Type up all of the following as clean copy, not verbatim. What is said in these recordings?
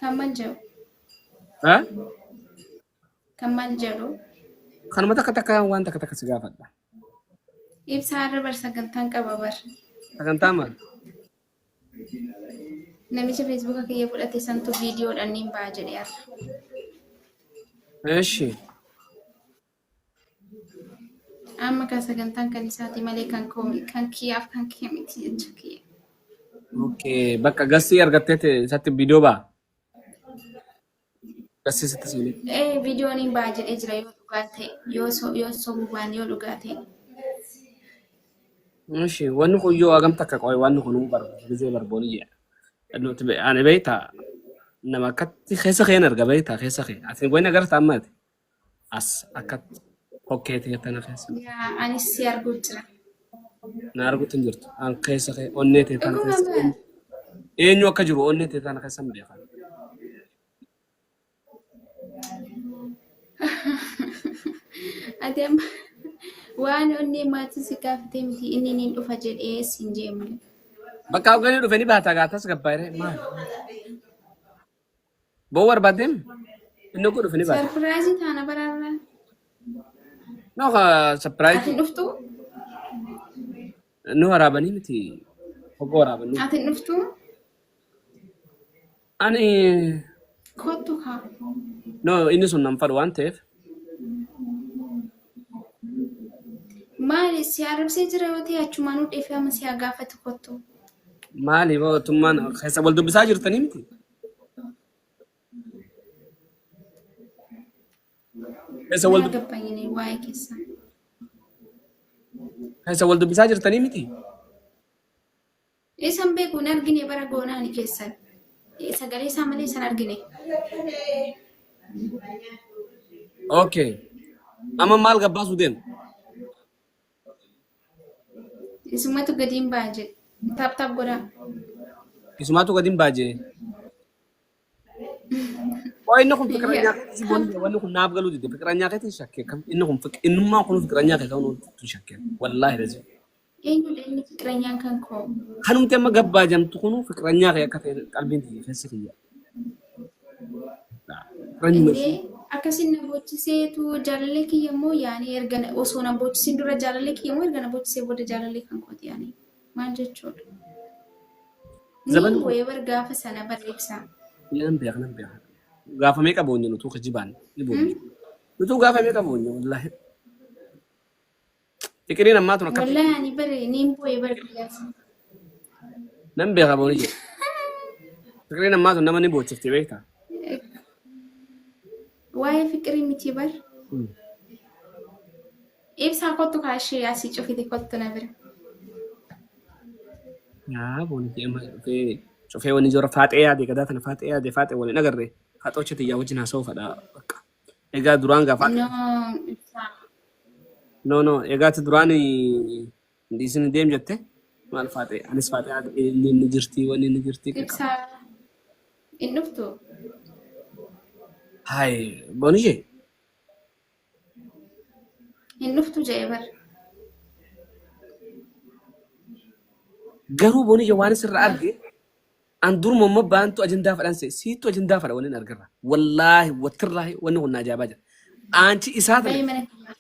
Kan maal jedhu? Ha? Kan maal jedhu? Kanuma takka takka waan takka takka si gaafadha. Ibsaa irra bar sagantaan qaba bar. Sagantaa maal? Namicha feesbuuka kiyya fudhate santu viidiyoodhaan niin ba'a jedhe har'a. Eshi. Amma kan sagantaan kan isaati malee kan koo kan kiyyaaf kan kiyya miti jecha kiyya. Okay. Bakka gassii argatteeti isatti viidiyoo ba'a. Gassii sitti seenee. Ee viidiyoon hin ba'a jedhee jira yoo dhugaa ta'e yoo yoo sobuu baane yoo dhugaa ta'e. Eshi wanni kun yoo hagam takka qo'e wanni kun bar gisee barbooni jedha. Nuti ani beektaa nama akkatti keessa keen arga beektaa keessa kee. Ati wayna agarta ammaati. As akkatti kokkee tee tana keessa. Yaa anis si arguu jira. Na arguutti hin jirtu. An keessa kee onnee tee tana Dhuguma keessa. moo? Eenyu akka jiru onnee tee tana keessa hin beekan. Ati amma waan onnee maatii si gaafatee miti inni niin dhufa jedhee siin jee malee. Bakka hogganni dhufe ni baata gaatas gabbaayire maal? Boo barbaaddeem inni oguu dhufe ni baata. Sarpiraayizii taana baraarra. No Ati hin sapiraayizii dhuftuu? nu waraabanii miti hoggoo waraabanii. Ati hin dhuftuu? Ani Kottu kaa. no inni sun nan fadhu waan ta'eef Maali si arrabsee jira yoo ta'e achumaanuu dheefee amma si haa gaafatu kottu. Maali mootummaan keessa wal dubbisaa jirtanii miti? Keessa wal Maa gabbayyine waa'ee keessaa. Keessa wal dubbisaa jirtanii miti? Isan beeku hin argine bara goonaani keessan. Sagalee isaa malee isan argine. Okay. Amma maal gabbaasuu deemu? Isumatu gadiin ba'a jedhe. Taap taap godhaa. Isumaatu gadiin ba'a jedhe. Waa inni kun fikiranyaa keetii si boonii wanni kun naaf galuu dide fikiranyaa keetiin shakkee kam inni kun innummaan kun fikiranyaa kee ta'uun tun shakkee wallaahi razii. Eenyudha inni fiqiranyaan kan koo? Kanumti amma gabbaa jamtu kunu fikiranyaa kee akka ta'e qalbiin tiyya keessa kiyya. Fikiranyi Indee akkasin na boochiseetu jaalallee kiyya immoo yaani erga osoo na boochisin dura jaalallee kiyya immoo erga na boochisee booda jaalallee kan kooti yaani maal jechuudha? Zaban Niin boo'ee bar gaafa sana bar ibsaa. Nan beeka nan beeka. Gaafa meeqa boonye nutuu kijibaan ni boonye. Nutuu gaafa meeqa boonye wallaahi. Fiqiriin ammaa tun akkatti Wallahi ani bare niin boo'e bar guyyaa sana. Nan beeka booni jedhe. Fiqiriin ammaa tun nama ni boochifti beektaa? Waa'ee fiqirii miti bar. Ibsaa kottu kaa ishee asii cufite kottu na bira. Yaa booni jedhe amma dhufee cufee wani jora faaxee yaade gadaa tana faaxee yaade faaxee waliin agarre faaxoocha tiyyaa wajjin haasa'uu fadha bakka. Egaa duraan gaafa No ibsaa. No no egaa ati duraan hin dhiisin deem jette maal faaxee anis faaxee inni inni jirti wanni inni jirti. Ibsaa hin dhuftu. Hayi boonishee Hin dhuftu jedhe bar. Garuu boonishee waan sirra arge An duruma amma baantu ajandaa fadhan se siittu ajandaa fadha wanni argarra. Wallaahi wattirraahi wanni kun na ajaa'ibaa jira. Aanchi isaa Bayi tana mana kiyyaa.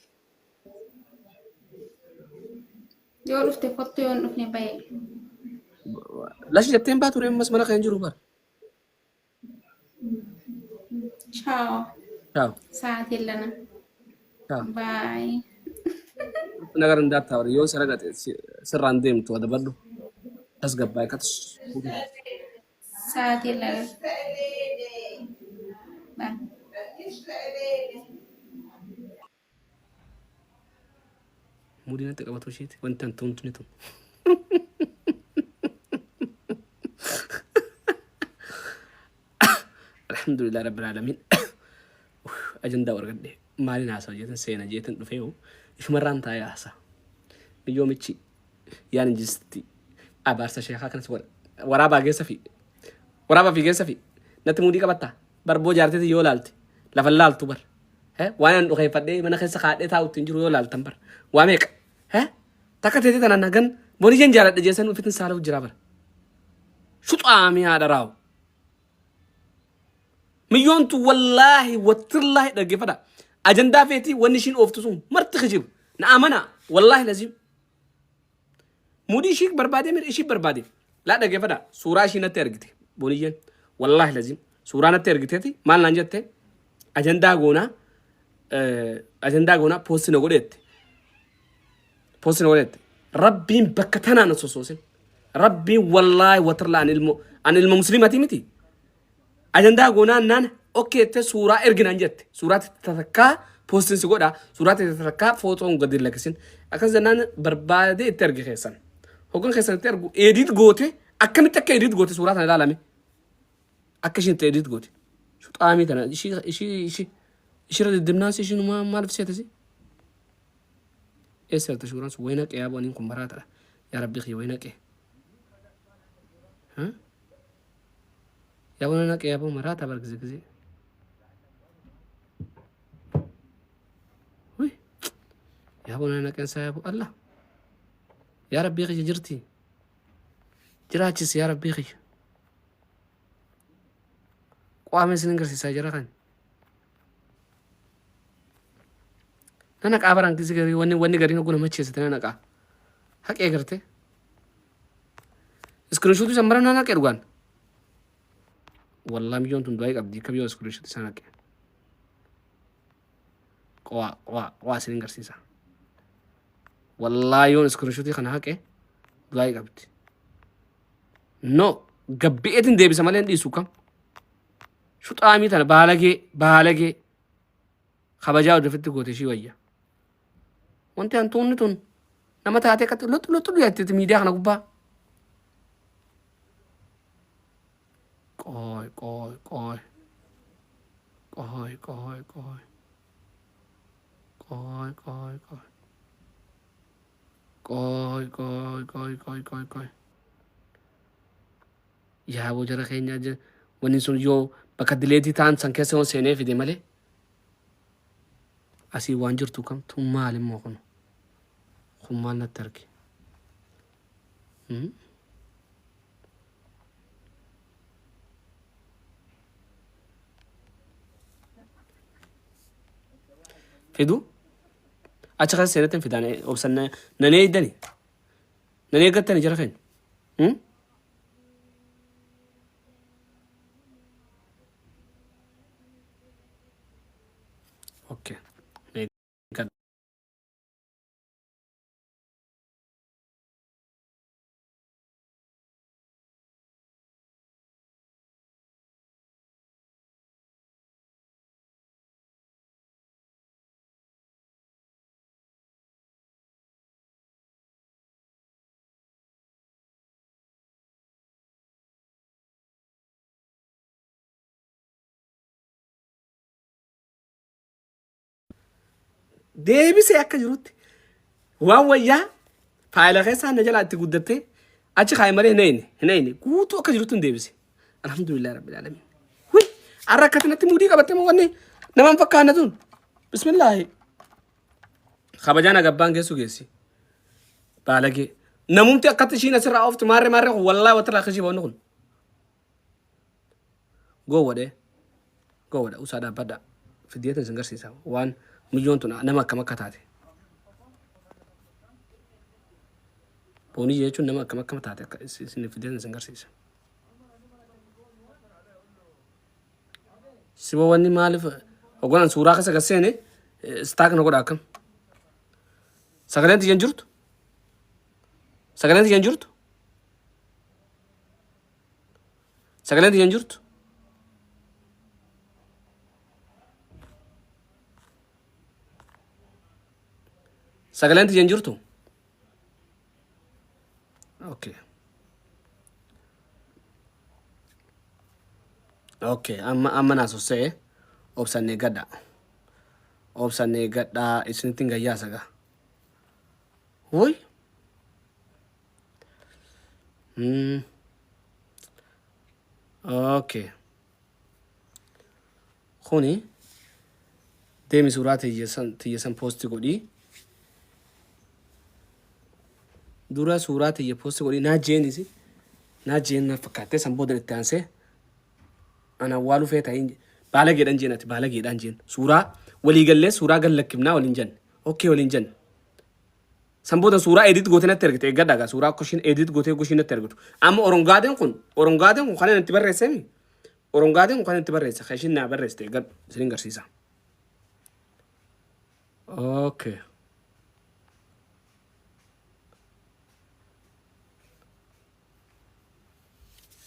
Yoo dhufte kottu yoo hin dhufne bayi. Lashi jetteen baatu ree ammas mana kan jiru bara. Ciao. Ciao. Sa'aatiin lana. Ciao. Bye. Nagar indaattaa bara yoo sirra gate sirraan deemtu adabadhu. Tasgabbaa'e katus. Sa'aatiin lana. Bye. Muudii natti qabatu isheeti wanti an tuuntu ni tun. Alhamdulillah rabbil alamin. Ajandaa argadhe maaliin haasawa jeetan seena jeetan dhufee ishumarraan taa'ee haasaa. Biyyoomichi yaan injisti abaarsa sheekaa kanas waraabaa geessa fi waraabaa fi geessa fi natti muudii qabatta barboo jaarteeti yoo laalte lafa laaltu bar. He? Waan an dhukeeffadhee mana keessa kaadhee taa'utti hin jiru yoo laaltan bar. Waa meeqa? He? Takka teetee tanaan hagan boniyyan jaaladha jeessan ofitin saala'u jira bara. Shuxaamii haadha raawu. Miyyoontu wallaahi wattillaahi dhaggeeffadha. Ajandaa feetii wanni ishiin ooftu sun marti kijiba. Na amanaa wallaahi laziim. Mudii ishii barbaadee miti ishii barbaade. Laa dhaggeeffadha. Suuraa ishii natti ergite. Boniyyeen wallaahi laziim. Suuraa natti ergiteeti maal naan jette ajandaa goonaa ajandaa goonaa poosti na godheette. Poosti na godheette. Rabbiin bakka tanaan na sossoosin. Rabbiin wallaahi watirlaa an ilmo an ilma musliimatii miti. Ajandaa goonaan naan okkee jettee suuraa ergi naan jette. Suuraa takkaa poostiin si godha. Suuraa takkaa footoon gadi hin lakkisin. Akkas jennaan barbaadee itti erge keessan. Hoggan keessan itti ergu edit goote akkamitti akka edit goote suuraa tana ilaalame. Akka ishiin itti edit goote. Shuxaamii tana ishii ishii ishii ishirra diddimnaan si ishiin maaliif seete si? Eessa jirta suuraan sun wayina qe'aa bu'aniin kun maraatadha. Yaa rabbii kiyya wayina qe'e. Yaa buna naqee aboo maraata bar gize gize. Hui. Yaa buna naqeen saa yaa Allah. Yaa Rabbii kiyya jirti. Jiraachisi yaa Rabbii kiyya. Qo'amee isin agarsiisaa jira kan. Na naqaa baraan gize garii wanni wanni gariin oguu nama cheessite na naqaa. Haqee gartee. Iskiriinshuutii san mara na naqe dhugaan. Wallaa miyyoon tun du'aa qabdi akka biyyoo iskiriinshuutii san naqe. Qowaa qowaa qowaa isin garsiisa. Wallaa yoon iskiriinshuutii kana haqe du'aa qabdi. No gabbi'eetiin deebisa malee hin dhiisu kam. Shuxaamii tana baalagee baalagee kabajaa ofitti goote ishii wayya. Wanti hantuunni tun nama taatee akkatti luxu luxu jetti miidiyaa kana gubbaa. Qooy qooy qooy qooy qooy qooy qooy qooy qooy qooy qooy qooy qooy qooy qooy Yaa jara keenya wanni sun yoo bakka dileetii ta'an san keessa yoo seenee fide malee asii waan jirtu kam tun maal immoo kun kun maal natti arge. Fidu achi keessa seenatti hin fidaan obsan nan eeydani nan eeggattani jara keenya. Okay. Deebisee akka jirutti waan wayyaa faayila keessaa na jalaa itti guddattee achi kaa'e malee hin eeyne hin eeyne guutuu akka jirutti hin deebise. Alhamdulillah rabbil alamin. Hui arra akka kanatti muudii qabattee moo wanni nama hin fakkaanne tun. Bismillaahi. Kabajaan agabbaan geessu geessi. Baalagee. Namumti akkatti ishiin asirraa ooftu maarree maarree kun wallaahi watirraa akka ishii wanni kun. Gowwadhe. Gowwadha usaa dhaabbadha. Fiddeetan isin garsiisa waan miyyoon tun nama akkam akka taate. Boonii jechuun nama akkam akkam taate akka isin fiddeetan isin garsiisa. Sibo wanni maaliif hogganaan suuraa keessa gad seene istaak na godha akkam. Sagaleen tiyyan jirtu? Sagaleen tiyyan jirtu? Sagaleen tiyyan jirtu? Sagaleen tiyyan jirtu? Okay. Okay, amma amma naa sossa'e obsan eeggadha. Obsan eeggadha isinitti hin gayyaa saga. Woy. Okay. Kuni deemi suuraa tiyya san poosti godhii. Dura suuraa tiyya poosti godhii naa jeenisi. Naa jeen na fakkaattee san booda itti aansee ana awwaaluu feeta hin Baalageedhaan jeen ati baalageedhaan jeen. Suuraa walii gallee suuraa gad lakkifnaa waliin jenne. Okay waliin jenne. San booda suuraa edit gootee natti ergite eeggadhaa gaa suuraa akka ishiin edit gootee akka ishiin natti ergitu. Amma orongaadeen kun orongaadeen kun kan inni itti barreessemi orongaadeen kun kan inni itti barreesse kan ishiin naa barreessite eeggadhu isiniin garsiisa. Okay.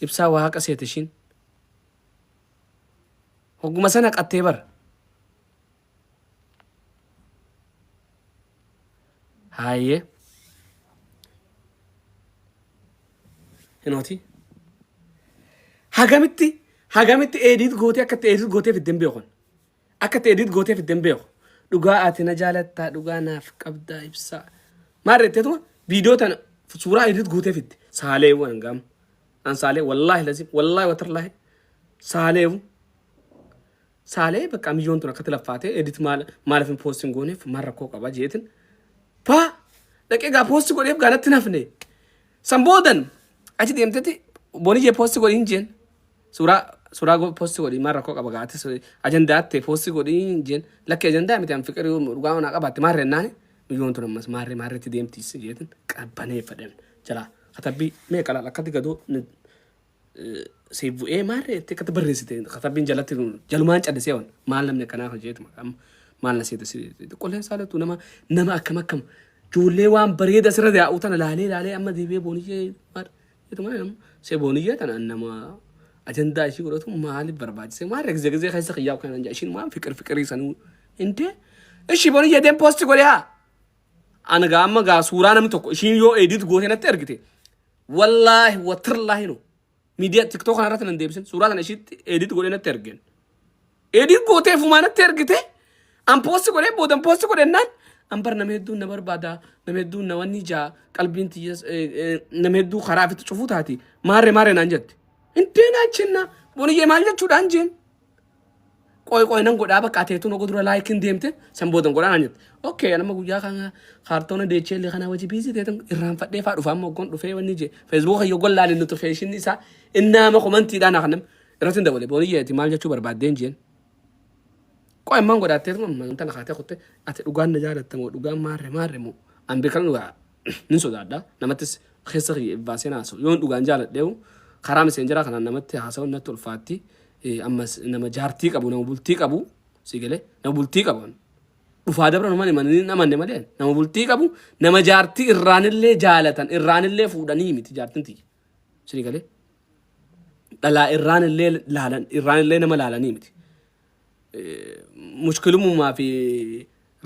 Ibsaa waa haqa seete ishiin. Hogguma sana qattee bara. Haayee. Hinooti. Hagamitti hagamitti edit gootee akka itti edit gootee fidde hin beekun. Akka itti edit gootee fidde hin beeku. Dhugaa ati na jaalattaa dhugaa naaf qabdaa ibsaa. Maal jetteetuma viidiyoo tana suuraa edit gootee fidde. Saaleewwan gaama. An saalee wallaahi lazim wallaahi watarlaahi saaleewu. Saalee bakka miyyoon tun akkatti laffaatee edit maal maaliif hin poostin gooneef maal rakkoo qaba jeetin. Paa dhaqee gaa poosti godheef gaa natti nafne. San boodan achi deemtetti bonijee poosti godhiin jeen. Suuraa suuraa poosti godhii maal rakkoo qaba gaa atis ajandaa ta'e poosti godhiin jeen. Lakki ajandaa miti an fiqirii dhugaa naa qabaatte maarree naani miyyoon tun ammas maarree maarreetti deemtiis jeetin qabbaneeffadhan jalaa katabbii meeqa laal akkatti gadoo siif bu'ee maarree itti akkatti barreessite katabbiin jalatti jalumaan callisee waan maal namni akkanaa hojjetu maqaan maal na seete qolleen saalatu nama nama akkam akkam ijoollee waan bareeda asirra yaa'u tana laalee laalee amma deebi'ee booniyyee maal jedhu maal see booniyyee tana nama ajandaa ishii godhatu maaliif barbaachise maal gizee gizee keessa kiyyaa kan ishiin waan fiqir fiqirii sanuu intee ishii booniyyee deem poosti godhee haa Ana gaa amma gaa suuraa namni tokko ishiin yoo edit gootee natti ergite wallaahi watirlaahi no miidiyaa tiktok kana irratti nan deebisin suuraa sana ishiitti edit godhee natti ergeen. Edit gootee fumaa natti ergite an poosti godhee boodan poosti godhennaan an bar nama hedduun na barbaada nama hedduun na wanni jaa qalbiin tiyyas nama hedduu karaa ofitti cufuu taati maarree maarree naan jette. Intee naan chinna boniyyee maal jechuudhaan jeen. Qoy qoy nan godhaa bakka ateetuun oga dura laayikiin deemte san boodan godhaa naan jette. Okay anama guyyaa kana kaartoona deecheellee kana wajji biizii ta'etan irraanfadhee faa dhufa amma oggoon dhufee wanni jee feesbuuka kiyya oggoon laale notification isaa innaama komantiidhaan haa kannam irratti hin dabale booniyya ati maal jechuu barbaaddeen jeen. Qoy ammaan godhaatteetuma amma intala kaatee kutte ati dhugaan na jaalatta moo dhugaan maarre maarre moo an beekan dhugaa nin sodaadha namattis keessa kiyya baasee haasa'u yoon dhugaan jaaladheewu karaa miseenjaraa kanaan namatti haasa'uun natti ulfaatti. Ammas nama jaartii qabu nama bultii qabu si galee nama bultii qabu dhufaa dabra nama hin amanne malee nama bultii qabu nama jaartii irraanillee jaalatan irraanillee fuudhanii miti jaartiin tiyya si galee dhalaa irraanillee laalan irraanillee nama laalanii miti mushkilummaa fi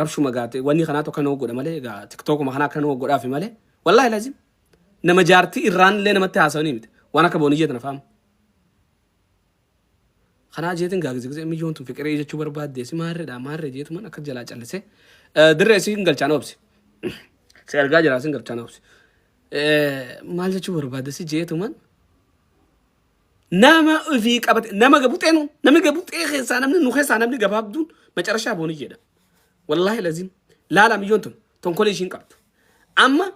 rabshuma gaate wanni kanaa tokko nama godha malee egaa tiktookuma kanaa akka nama godhaafi malee wallaahi lazim nama jaartii irraanillee namatti haasawanii miti waan akka booniyyee tana faamu. Kanaa jeetin gaa gizee gizee miyyoon tun fiqiree jechuu barbaadde si maarreedha maarree jeetuman akka jalaa callisee dirree si hin galchaan obsi. Si argaa jira si hin galchaan obsi. Maal jechuu barbaadde si jeetuman nama ofii qabate nama gabuxee nu namni gabuxee keessaa namni nu keessaa namni gabaabduun macarashaa boonii jedha. Wallaahi laziim laala miyyoon tun tonkolii ishiin qabdu. Amma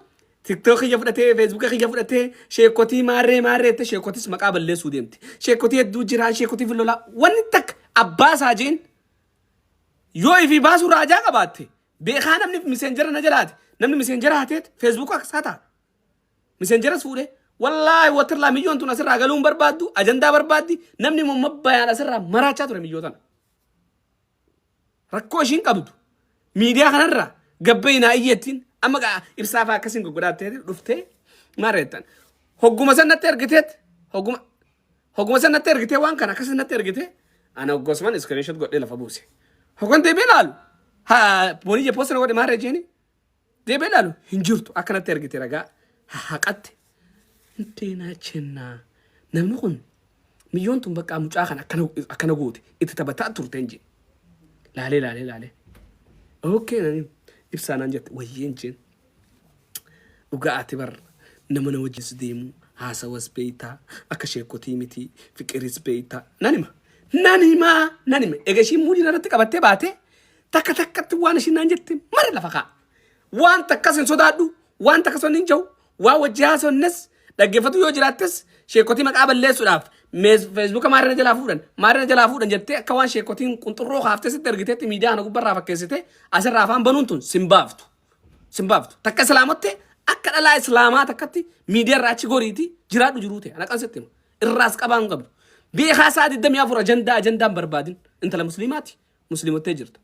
TikTok kiyya fudhatee Facebook kiyya fudhatee sheekotii maarree maarree jettee sheekotis maqaa balleessuu deemti. Sheekotii hedduu jiraa sheekotii filolaa wanni takka abbaa isaa jeen yoo ifii baasuu raajaa qabaatte beekaa namni miseenjara na jalaati namni miseenjara hateet Facebook akka isaa ta'a. Miseenjaras fuudhee wallaahi watirlaa miyyoon tun asirraa galuun barbaaddu ajandaa barbaaddi namni immoo bayaan asirraa maraachaa ture miyyoo tana. Rakkoo ishiin qabdu miidiyaa kanarraa gabbee naa iyyattiin amma gaa ibsaa fa'aa akkasiin goggodhaattee dhuftee maal reettan hogguma san natti ergiteet hogguma hogguma san natti ergitee waan kana akkasii natti ergitee ana hoggasuman iskiriinshot godhee lafa buuse hoggan deebi'ee laalu haa booniyya poosta na godhe maal reejeeni deebi'ee laalu hin jirtu akka natti ergite ragaa haqatte inteenaa chennaa namni kun miyyoon tun bakka mucaa kana akkana akkana goote itti taphataa turte hin jee laalee laalee laalee okay nani ibsaa naan jette wayyeen jeen dhugaa ati bar nama na wajjis deemu haasawas beeytaa akka sheekotii miti fiqiris beeytaa nan hima nan himaa nan hima egaa ishiin muudii irratti qabattee baate takka takkatti waan ishiin naan jette mara lafa kaa'a. Waan takkas hin sodaadhu, waan takkas wanni hin jiru, waan wajji haasofnes dhaggeeffatu yoo jiraattes sheekotii maqaa balleessuudhaaf Feesbuuka maarree jalaa fuudhan maarree jalaa fuudhan jettee akka waan sheekotiin qunxurroo kaaftee sitti ergiteetti miidiyaa kana gubbarraa fakkeessite asirraa afaan banuun tun sin baaftu. Sin baaftu. Takka islaamotte akka dhalaa islaamaa takkatti miidiyaa irraa achi goriiti jiraadhu jiruu ta'e anaqan sitti hima. Irraas qabaa hin qabdu. Beekaa isaa 24 ajandaa ajandaan barbaadin intala musliimaati musliimottee jirta.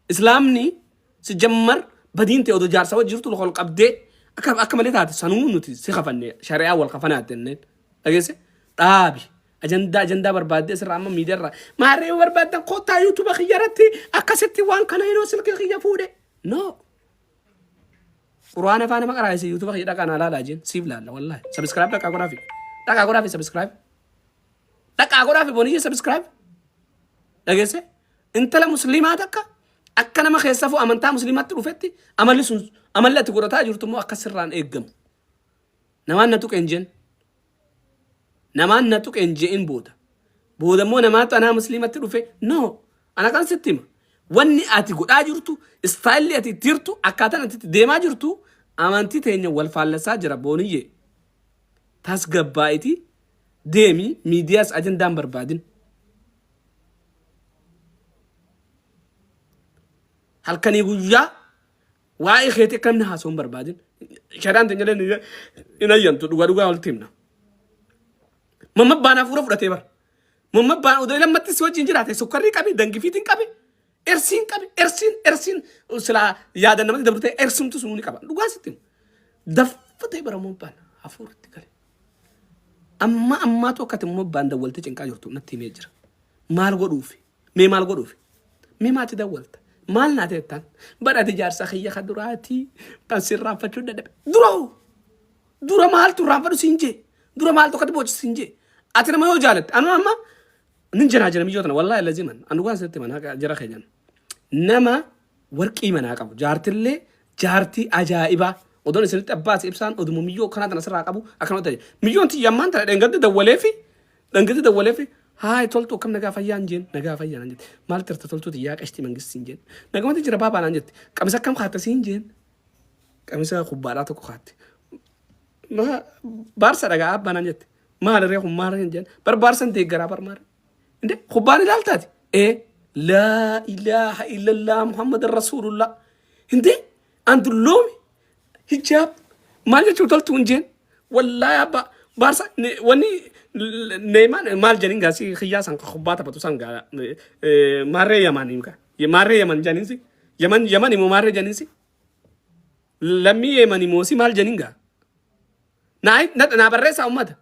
Islaamni si jammar badiin ta'e odoo jaarsa wajji jirtu ol qabdee akka akka malee taate sanuu nuti si kafanne shari'aa wal kafanaa jenneen dhageesse dhaabi ajandaa ajandaa barbaaddee asirraa amma miidiyaa irraa maarree yoo barbaaddan kottaa yuutuuba kiyya irratti akkasitti waan kana yeroo silkii kiyya fuudhe no quraana afaan nama qaraayise yuutuuba kiyya dhaqaa naa laalaa jeen siif laalla wallaahi sabiskiraayib dhaqaa godhaafi dhaqaa godhaafi sabiskiraayib dhaqaa godhaafi booniyye sabiskiraayib dhageesse Intala musliimaa takka akka nama keessafuu amantaa musliimaatti dhufetti amalli sun amalli ati godhataa jirtu immoo akka sirraan eeggamu. Namaan na tuqe hin jeen. Namaan na tuqe hin je'in booda. Booda immoo namaatu anaa musliimatti dhufe no ana kan sitti hima. Wanni ati godhaa jirtu istaayilli ati itti jirtu akkaataan ati itti deemaa jirtu amantii teenya wal faallessaa jira booniyyee. Tasgabbaa'iti deemi miidiyaas ajandaan barbaadin. Halkanii guyyaa waa'ee keetii akka namni haasa'u hin barbaadin. Shari'aan teenya illee hin hayyamtu dhugaa dhugaa walitti himna. Mamma abbaan hafuura fudhatee bara. Mamma abbaan odoo lammatti si wajjin jiraate sukkarrii qabe dangifiitiin qabe ersiin qabe ersiin ersiin silaa yaada namatti dabrutee ersumtu sunuu ni qaba. Dhugaa sitti hima. Daffatee bara mamma abbaan hafuuratti gale. Amma ammaatu akka ati immoo abbaan dawwaltee cinqaa jirtu natti himee jira. Maal godhuufi? Mee maal godhuufi? Mee maati dawwalta? Maal naa teettaan? Bara ati jaarsa kiyya ka duraati. Kan si irraanfachuu dadhabe. Dura hoo? Dura maaltu irraanfadhu siin jee? Dura maaltu akkatti boochisu siin jee? Ati nama yoo jaalatte anu amma nin janaa jira miyyoo tana wallaahi laziman an dhugaan sitti himan haqa jara keenyan. Nama warqii manaa qabu jaartillee jaartii ajaa'ibaa odoon isinitti abbaas ibsaan oduma miyyoo akkanaa tana sirraa qabu akkana ta'e miyyoon tiyya ammaan tana dheengadda dawwaleefi dheengadda dawwaleefi haay toltuu akkam nagaa fayyaa hin jeen nagaa fayyaa naan jette maal tirta toltuu tiyyaa qashtii mangistii hin jeen nagamatti jira baabaa naan jette qamisa akkam kaatte siin jeen qamisa kubbaadhaa tokko kaatte baarsa dhagaa abbaa naan jette maal ree kun maal ree hin jeen bar baarsan deeggaraa bar maal Inde kubbaan ilaaltaati? Ee laa ilaaha illallah Muhammad rasuulullah. Inde an dulloomi hijaab maal jechuu toltuu hin jeen wallaahi abba baarsa wanni neemaan maal jedhin gaa si kiyyaa san kubbaa taphatu san gaa maarree yaman gaa maarree yaman janinsi yaman yaman immoo maarree janinsi lammii yeman immoo si maal janin gaa naa naa barreessaa ummata.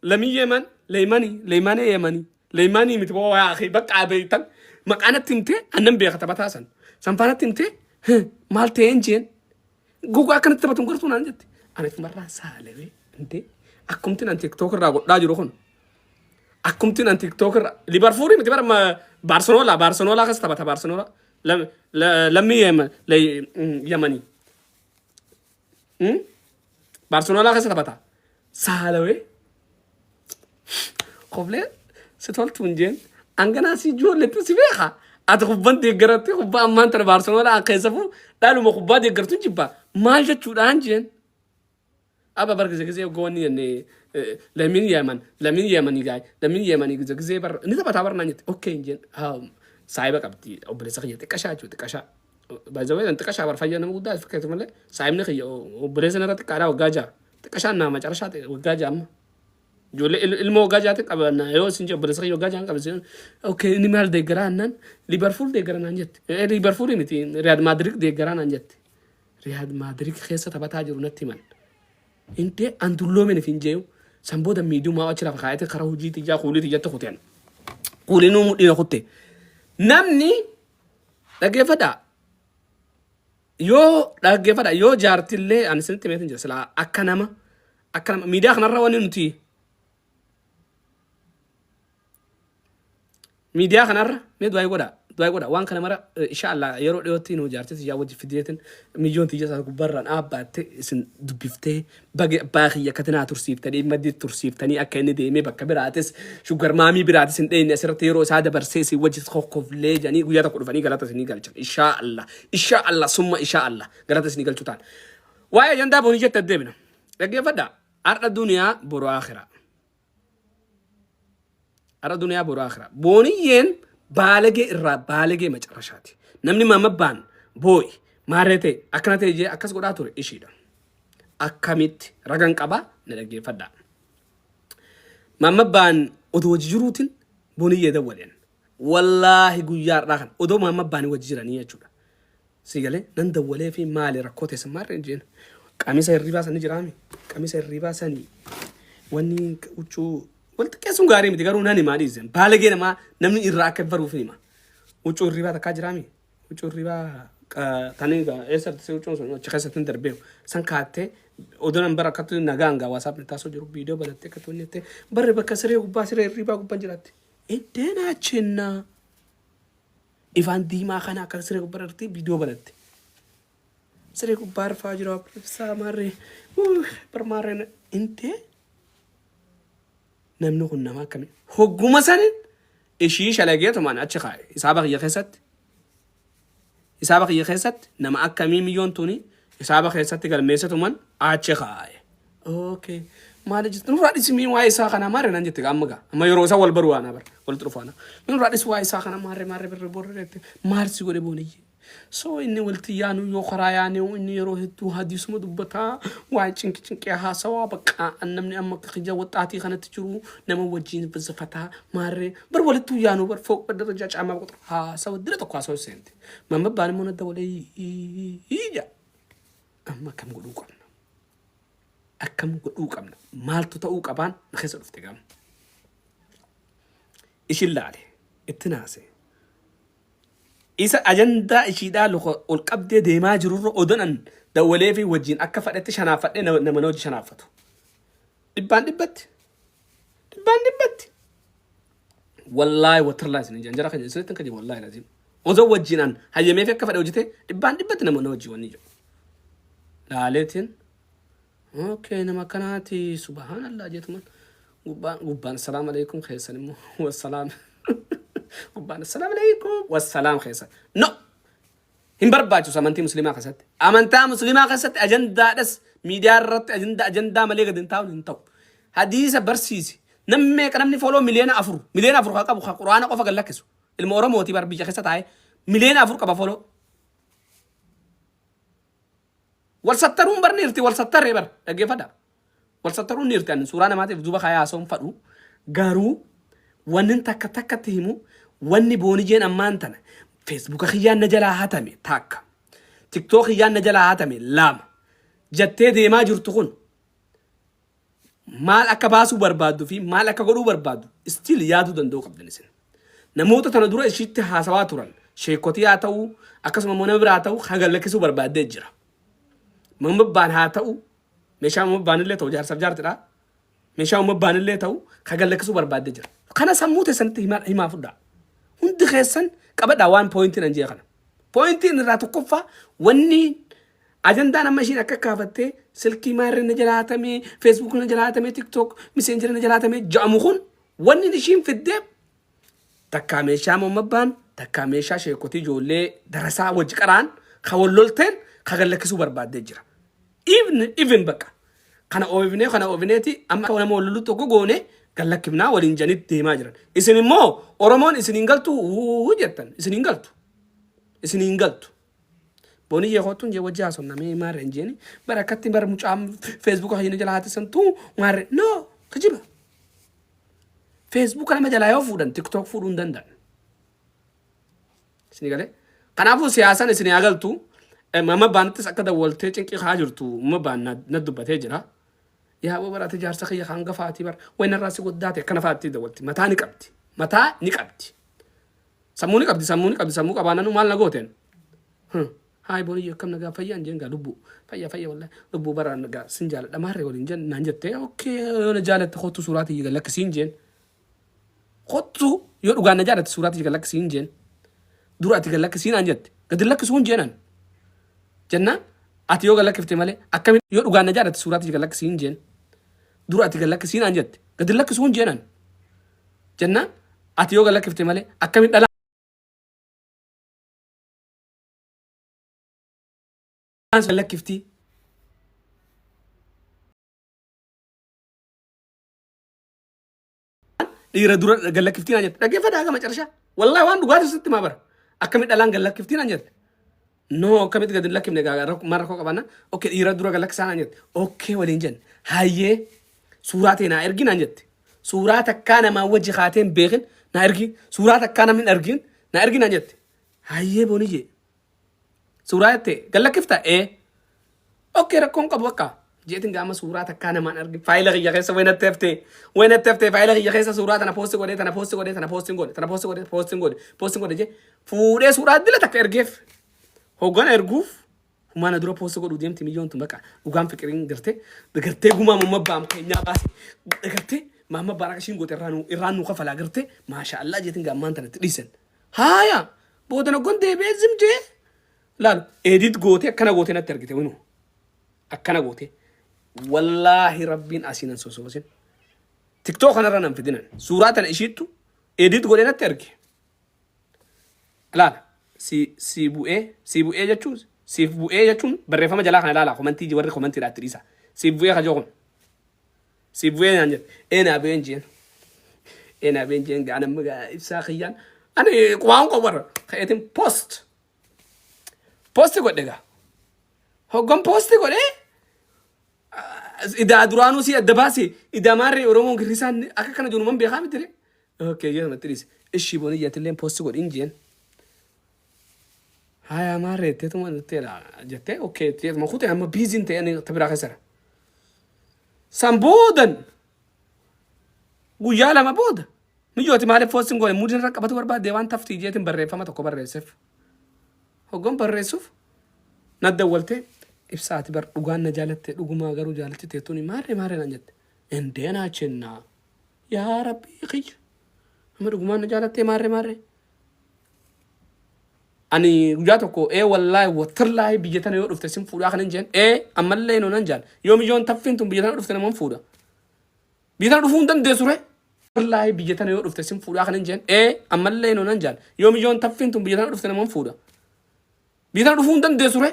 Lamii yeman leymani leymane yemani leymani miti boo yaa akhi bakka beektan maqaa natti himtee annan beeka taphataa san san faanatti himtee maal ta'een jeen gogaa akkanatti taphatu hin gartuu naan jette ani tumarraan saalawee intee akkumtiin an tiktook irraa godhaa jiru kun akkumtiin an tiktook irraa libarfuurii miti bara baarsenoola baarsenoola keessa taphata baarsenoola lammii yemanii Baarseloonaa keessa taphata. Saalawee. Koflee si toltu hin jeen. Anganaa si ijoolletti si beeka. Ati kubban deeggaratti kubbaa ammaan tana Baarseloonaa keessafuu dhaluma kubbaa deeggartu jibba. Maal jechuudhaan jeen. Abba bar gize gizee ogga wanni jenne lamiin yeman lamiin yemanii gaay lamiin yemanii gize gizee bar ni taphataa bar naan jette okkee hin jeen saahiba qabdi obboleessa kiyya xiqqashaa jechuudha xiqqashaa. By the way, xiqqashaa bar fayyaa nama guddaa fakkeessu malee saahibni kiyya obboleessa narra xiqqaadhaa waggaa ja'a. Xiqqashaan naa macarashaa ta'e waggaa ja'a amma. Ijoollee ilmoo waggaa ja'aatti qaba yoo isin jedhu obboleessa kiyya waggaa ja'an qaba isin okay inni maal deeggaraa jennaan Liverpool deeggara naan jette. Liverpool miti Real Madrid deeggaraa naan jette. Real Madrid keessa taphataa jiru natti himan. Intee an dulloomen hin jeeyu san booda miidiyaa achi lafa kaayate karaa hojii xiyyaa kuulii xiyyatti kuteen. Kuulinuu mudhiina kutte. Namni Dhaggeeffadhaa. Yoo dhaggeeffadhaa yoo jaartillee ani isinitti himeetin jira silaa akka nama miidiyaa kanarra wanni nuti miidiyaa kanarra mee du'aa godhaa du'aa godhaa waan kana mara insha Allah yeroo dhiyootti nu jaartii tiyyaa wajji fideetin miyyoon tiyya isaa gubbarraan dhaabbaatte isin dubbiftee Bage abbaa kiyya akkatti naa tursiiftanii maddi tursiiftanii akka inni deemee bakka biraatis shugar maamii biraatis hin dheeyne asirratti yeroo isaa dabarsee isin wajji kokkoflee jedhanii guyyaa tokko dhufanii galata isinii galchan. Ishaa Allah ishaa Allah summa ishaa Allah galata isinii galchu ta'an. Waa'ee ajandaa boonii jette deebina. Dhaggeeffadhaa. Har'a duniyaa boru akhiraa. Har'a duniyaa boru akhiraa. Booniyyeen baalagee irraa baalagee macarrashaati. Namni mamabbaan boo'i maarree ta'e akkana ta'e jee akkas godhaa ture ishiidha. Akkamitti ragan qabaa na dhaggeeffadhaa. Mamabbaan odoo hojii jiruutiin booniyyee dawwaleen. Wallaahi guyyaa har'aa kana odoo mamabbaan wajji jiranii jechuudha. Si galee nan dawwalee fi maali rakkoo teessan maarreen jeen. Qamisa hirribaa sani jiraami. Qamisa hirribaa sani wanni huccuu wal xiqqeessuun gaarii miti garuu nan himaa dhiisen. Baalagee namaa namni irraa akka baruuf hima. Huccuu hirribaa takkaa jiraami. Huccuu hirribaa tanii eessatti si huccuun sun achi keessatti hin darbeeru. San kaattee odoo nan bara akkatti nagaan gaa waasaap taasoo jiru viidiyoo banattee akkatti wanni jettee barri bakka siree gubbaa siree hirribaa gubbaan jiraatti. Iddeen achinnaa. Ifaan diimaa kana akka siree gubbaa irratti viidiyoo banatte. Siree gubbaa rafaa jira ibsaa maarree barmaarree intee namni kun nama akkamii hogguma sanin ishii shalageetumaan achi kaa'e hisaaba kiyya keessatti hisaaba kiyya keessatti nama akkamii miyyoon tuni hisaaba keessatti galmeessituman achi kaa'e. Okay. Maali jirtu nurraa dhisi mii waa'ee isaa kanaa maarree naan jette amma gaa amma yeroo isaa wal baruu waanaa bara walitti dhufaana nurraa dhisi waa'ee isaa kana maarree maarree birree borree jette maal si godhe booniyye. So inni walitti yaanu yoo karaa yaane inni yeroo hedduu hadiisuma dubbataa waa'ee cinqi cinqee haasawaa bakka namni amma akka kiyya waxxaatii kanatti jiru nama wajjin zafataa maarree bar walitti yaanu bar fooq darajaa caamaa qoxo haasawa dira tokko haasawa seente. Mamma baan immoo nadda walee ija amma akkam godhuu qabna. Akkam godhuu qabna? Maaltu ta'uu qabaan na keessa dhufte gaama. Ishin laale itti naase. Isa ajandaa ishiidhaa luka ol qabdee deemaa jirurra odonan dawwalee fi wajjin akka fadhetti shanaafadhee nama nama na wajji shanaaffatu. Dhibbaan dhibbatti. Dhibbaan dhibbatti. Wallaahi watirlaa isin hin jara keenya isinitti hin kajibu wallaahi laziim. Osoo wajjin an hayyamee fi akka fadhe hojjete dhibbaan dhibbatti nama na wajjin wanni jedhu. Laaleetiin okay nama akkanaati subhaanallah jeetuman gubbaan gubbaan assalaam alaikum keessan immoo wassalaam gubbaan assalaam alaikum wassalaam keessan no hin barbaachisu amantii musliimaa keessatti amantaa musliimaa keessatti ajandaadhas miidiyaa irratti ajandaa ajandaa malee gadi hin taa'uun hin ta'u hadiisa barsiisi namni meeqa namni foloo 4 miliyoona 4 miliyoona haa qabu haa quraana qofa gad lakkisu ilma oromooti bar biyya keessa taa'e 4 miliyoona qaba foloo. Wal sattaruun bar ni irti wal sattaree bar dhaggeeffadha. Wal sattaruun ni irti ani suuraa namaatiif duuba kaayee haasa'uun fadhu garuu wanni takka takkatti himu wanni boonijeen ammaan tana feesbuuka kiyyaan na jalaa hatame takka tiktook kiyyaan na jalaa hatame lama jettee deemaa jirtu kun maal akka baasuu barbaaddu fi maal akka godhuu barbaaddu still yaaduu danda'uu qabdan isin. Namoota tana dura ishiitti haasawaa turan sheekotii haa ta'uu akkasuma immoo nama biraa haa ta'uu kan lakkisuu barbaaddee jira. Mamabbaan haa ta'u meeshaa mamabbaan illee ta'u jaarsaaf jaartidha. Meeshaa mamabbaan illee ta'u kan lakkisuu barbaaddee jira. Kana sammuu teessanitti himaa himaa fudhaa. Hundi keessan qabadhaa waan pooyintiin an jee kana. Pooyintiin irraa tokkoffaa wanni Ajandaan amma ishiin akka kaafattee silkii maarree na jalaa hatamee, feesbuuk na jalaa hatamee, tiktook miseenjera na jalaa hatamee ja'amu kun wanni ishiin fiddee takkaa meeshaa mommabbaan takkaa meeshaa sheekotii ijoollee darasaa wajji qaraan ka wal lolteen ka gad lakkisuu barbaaddee jira. Even even bakka kana oofnee kana oofneeti amma akka nama wal lollu tokko goone gad lakkifnaa waliin janitti deemaa jiran. Isin immoo Oromoon isin hin galtu wuu jettan isin hin galtu. Isin hin galtu. Booniyyee kottuun jee wajji haasofna mee maarre hin jeeni bara akkatti bara mucaa feesbuuka keenya jala haati santuu maarre no kijiba. Feesbuuka nama jalaa yoo fuudhan tiktook fuudhuu hin danda'an. Isin galee kanaafuu siyaasaan isin haa galtu mama baanattis akka dawwaltee cinqii haa jirtu mama baan na dubbatee jira. Yaa aboo bara ati jaarsa kiyya kan gafaati bara waynarraa si goddaate akkana faatti dawwalti mataa ni qabdi mataa ni qabdi. Sammuu ni qabdi sammuu ni qabdi sammuu qabaananu maal na gooteen. Haay booniyyo akkam nagaa fayyaan jeen gaa lubbuu fayya fayya wallahi lubbuu bara gaa sin jaaladha maarree waliin jen naan jettee okkee yoo na jaalatte kottu suuraa tiyya gad lakkisiin jeen. Kottu yoo dhugaan na jaalatte suuraa tiyya gad lakkisiin jeen. Dura ati gad lakkisiin naan jette gad hin lakkisuun jeenan. Jennaan ati yoo gad lakkifte malee akkamiin yoo dhugaan na jaalatte suuraa tiyya gad lakkisiin jeen. Dura ati gad lakkisiin naan jette gad hin lakkisuun jeenan. Jennaan ati yoo gad lakkifte malee akkamiin dhalaan gad lakkiftii? Dhiira dura gallakkiftii naan jette. Dhaggeeffadhaa haga macarashaa. Wallaahi waan dhugaatii sitti maa bara. Akkamitti dhalaan gallakkiftii naan jette. No, akkamitti gadi hin lakkifne gaa maal rakkoo qabaanna. Okay, dhiira dura gallakkisaa naan jette. Okay, waliin jenne. Hayyee, suuraa tee naa ergi naan jette. Suuraa takkaa namaa wajji kaatee hin beekin naa ergi. Suuraa takkaa namni hin argin naa ergi naan jette. Hayyee booniyyee. Suuraa jette gallakkifta ee. Okay, rakkoon qabu akka jeetin gaama suuraa takkaa namaan argin faayila kiyya keessa wayi natti haftee wayi natti haftee faayila kiyya keessa suuraa tana poosti godhee tana poosti godhee tana poostiin godhe tana poosti godhee poostiin godhe poostiin godhe jee fuudhee suuraa dila takka ergeef. Hoggana erguuf humaana dura poosti godhuu deemti miyyoon tun. Bakka dhugaan fiqiriin gartee gartee gumaa mamma baam keenyaa baase gartee maamma baan akka ishiin goote irraa nu kafalaa gartee maasha Allah jeetin gaammaan tanatti dhiisan. Haaya, booda naggon deebi'ee zim jee laalu edit gootee akkana gootee natti argite winu akkana gootee. Wallaahi rabbiin asiin an sosobsin TikTok kanarra nan fidinan. Suuraa tana ishiittu edit godhee natti arge. Laala, si bu'ee, si bu'ee jechuun, siif bu'ee jechuun barreeffama jalaa kana ilaala. Komantii warri komantiidha itti dhiisa. Siif bu'ee kajoo kun siif bu'ee naan jedhe. Ee, naa bu'een jeen, ee, naa bu'een jeen. Gaa namni gaa ibsaa kiyyaan ani waan qabu warra ka'eetiin post godhe. Gaa hoggan post godhee idaa duraanuu si adda baase idaa maarree Oromoon girrisaan akka kana jiru man beekaa miti re. Okay, jee namatti dhiise. Ishii booni jettilleen post godhin jeen. Haya maarree jetteetuma jetteedha jettee okay jetteetuma kutee amma biiziin ta'e ani biraa keessara. San boodan guyyaa 2 booda miyyooti maaliif post hin goone muudin irra qabatu barbaadde waan taftii jeetiin barreeffama tokko barreesseef. Hoggan barreessuuf na dawwaltee, ibsaati bar dhugaan na jaalatte dhugumaa garuu jaalatti teettuuni maarree maarree naan jette. Indeenaa chennaa yaa rabbii kiyya amma dhugumaan na jaalattee maarree maarree. Ani guyyaa tokko ee wallaahi watirlaahi biyya tana yoo dhufte sin fuudhaa kan hin jeen. Ee, ammallee noo nan jaal yoo miyyoon taffiin tun biyya tana dhufte naman fuudha. Biyya tana dhufuu hin dandeessu re. Wallaahi biyya tana yoo dhufte sin fuudhaa kan hin jeen. Ee, ammallee noo nan jaal yoo miyyoon taffiin tun biyya tana dhufte naman fuudha. Biyya tana dhufuu hin dandeessu re.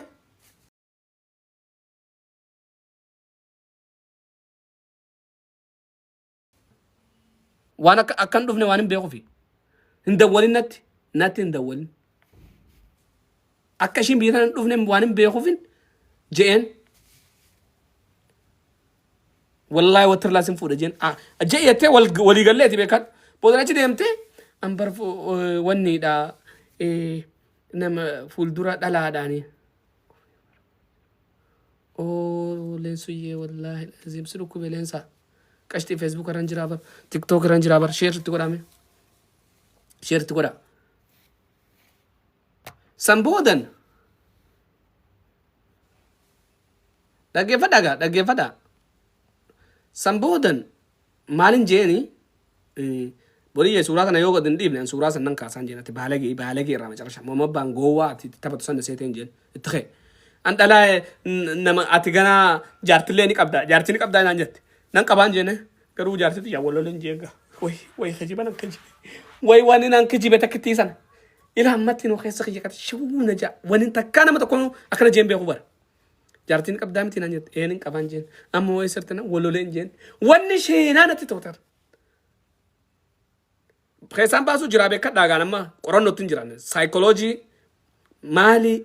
Waan akka akka hin dhufne waan hin beekufi. Hin dawwalin natti hin dawwalin. Akka ishiin biyya tana hin dhufne waan hin beekufin je'een. Wallaahi watirlaa sin fuudha jeen. Je'e jettee walii galleeti beekan. Booda achi deemtee an bar wanniidha nama fuuldura dhalaadhaani. Oo leensuyyee, wallaahi laziim si dhukkube leensaa. Qashtii Facebook irra jiraa bar, TikTok irra jiraa bar, share itti godhame. Share itti godha. San boodan dhaggeeffadhaa gaa, dhaggeeffadhaa. San boodan maalin jeeni boriyyee suuraa kana yoo gad hin dhiifne an suuraa san nan kaasaan jeen. Ati baalagee baalagee irraa macarasha mama baan gowwaa ati itti taphatu san seeteen jeen itti kee. An dhalaa nama ati ganaa jaartillee ni qabda, jaartii ni qabdaa naan jette. Nan qabaan jeene, garuu jaartii xiyyaa wal loleen jeen gaa. Way way, kijiba nan kijibe. Way waan nan kijibe takkittii sana. Ila ammatti nuu keessa kiyya qati shawuu na jaa wani takkaa nama tokko akkana jeen beeku bara. Jaartiin qabdaa miti naan jette. Een, hin qabaan jeen. Amma wayi sirtina waloleen jeen. Wanni sheenaa natti ta'u. Keessaan baasuu jiraa beekadhaa gaan amma qorannootti hin jiran. Saayikoloojii maali?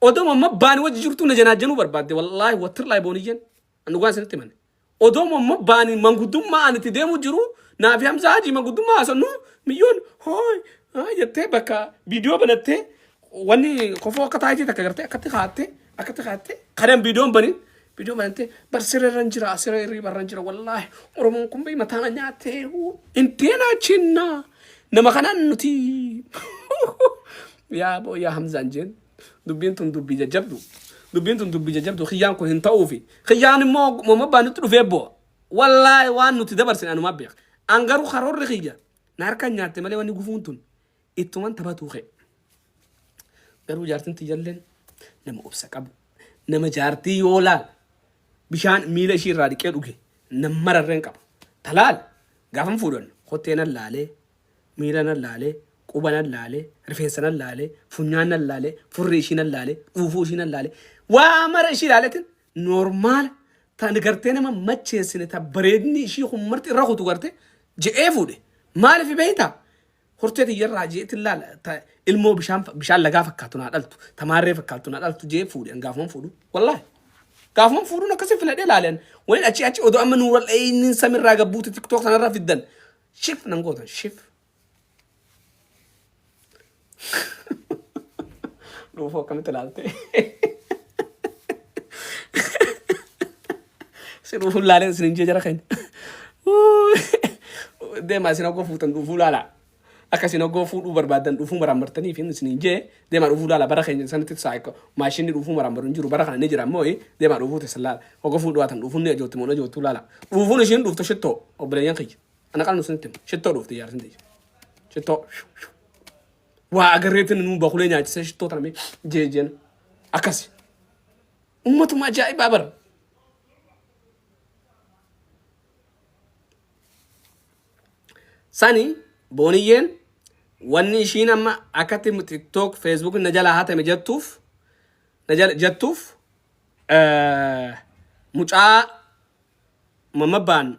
Odoo amma baani wajji jirtu na janaajjanuu barbaadde wallaahi watirlaahi booniyyeen. An dhugaan isinitti himane. Odoo amma baani manguddummaa ani itti deemu jiru naafi Hamza Hajii manguddummaa haasonnu miyyoon hooy jettee bakka viidiyoo banattee wanni kofoo akka taayitii takka gartee akkatti kaattee kanan viidiyoon banin viidiyoo banattee bar siree irra jira, siree irra irra jira. Wallaahi Oromoon kun bii mataa nyaattee inteenaa chinnaa nama kanaan nuti yaa boo yaa Hamzaan jeen. Dubbiin tun dubbii jajjabdu, dubbiin tun dubbii jajjabdu. Kiyyaan kun hin ta'uufi kiyyaan immoo momabbaa nutti dhufee bu'a. Wallaahi waan nuti dabarsine anumaa beeka. An garuu karoorri kiyya na harkaan nyaatte malee wanni gufuun tun ittuman taphatuu ka'e. Garuu jaartiin tiyyalleen nama obsa qabu, nama jaartii yoo laal bishaan miila ishii irraa dhiqee dhuge nam mararreen qabu. Talaal gaafan fuudhan kottee nan laalee, miila nan laalee, quba nan laalee, rifeensa nan laalee, funyaan nan laalee, furrii ishii nan laalee, dhuufuu ishii nan laalee, waa mara ishii laaleetiin normal tan gartee nama macheessine ta bareedni ishii kun marti irra kutu garte je'ee fuudhe. Maaliif beeyta? Hortee tiyyarraa jeetin laala ta ilmoo bishaan bishaan lagaa fakkaatu naa dhaltu tamaarree fakkaatu naa dhaltu jee fuudhe an gaafuman fuudhu wallaahi gaafuman fuudhuun akkasi filadhee laalen waliin achi achi odoo amma nuural eyniin samirraa gabbuuti tiktook sanarra fiddan shif nan gootan shif dhuufuu akkamitti ilaalte si dhuufuun laaleen isin hin jee jara keenya deemaa isin hoggoo fuutan dhuufuu laalaa akka isin hoggoo fuudhuu barbaadan dhuufuu maraammartanii fi isin hin jee deemaa dhuufuu laala bara keenya sanitti saayiko maashinni dhuufuu maraammaru hin jiru bara kana ni jira ammoo deemaa dhuufuu teessan laala hoggoo fuudhuu haatan dhuufuun ni ajooti moo ajoottuu laala dhuufuun ishiin dhuuftu shittoo obboleeyyan kiyya ana qalnu isinitti hima shittoo dhuufti jaarsin tiyya shittoo waa agarreetiin nuu bakulee nyaachisee shittoo tana mee jeejeen akkasi ummatuma ajaa'ibaa bara Sani booniyyeen wanni ishiin amma akkatti TikTok, Facebook na jalaa hatame jettuuf na jala jettuuf mucaa mamabbaan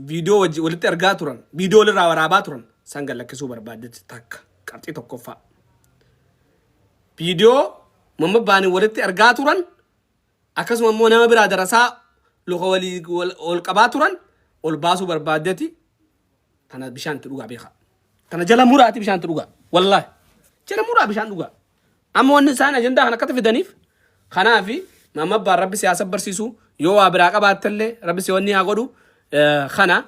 viidiyoo wajji walitti argaa turan viidiyoo walirraa waraabaa turan san gad lakkisuu barbaaddetti takka qabxii tokkoffaa. Viidiyoo mamabbaanii walitti argaa turan Akkasuma immoo nama biraa darasaa luka walii ol qabaa turan ol baasuu barbaaddeti tana bishaan itti dhugaa beekaa. Tana jala muraati bishaan itti dhugaa. Wallaahi. Jala muraa bishaan dhugaa. Amma wanni isaan ajandaa kana akkatti fidaniif kanaafi maamma abbaan rabbi siyaasa barsiisu yoo waa biraa qabaattellee rabbi si wanni haa godhu kana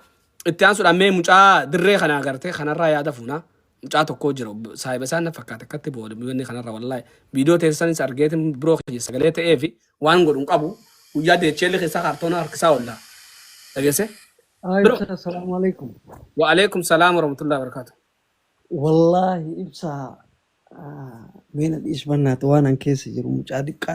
itti aansuudhaan mee mucaa dirree kana agartee kanarraa yaada fuunaa. Mucaa tokkoo jira saahiba isaan na fakkaata akkatti booda wanni kanarra wallaahi viidiyoo teessanis argeetin biroo kiyya sagalee ta'ee fi waan godhu hin qabu guyyaa deecheelli keessaa kaartoona harkisaa oolla dhageesse biroo Ibsa, assalamu alaikum. wa alaikum salaam warahmatullahi wabarakatuh. Wallahi ibsa, meena dhiis bannaati waan an keessa jiru mucaa diqqaa.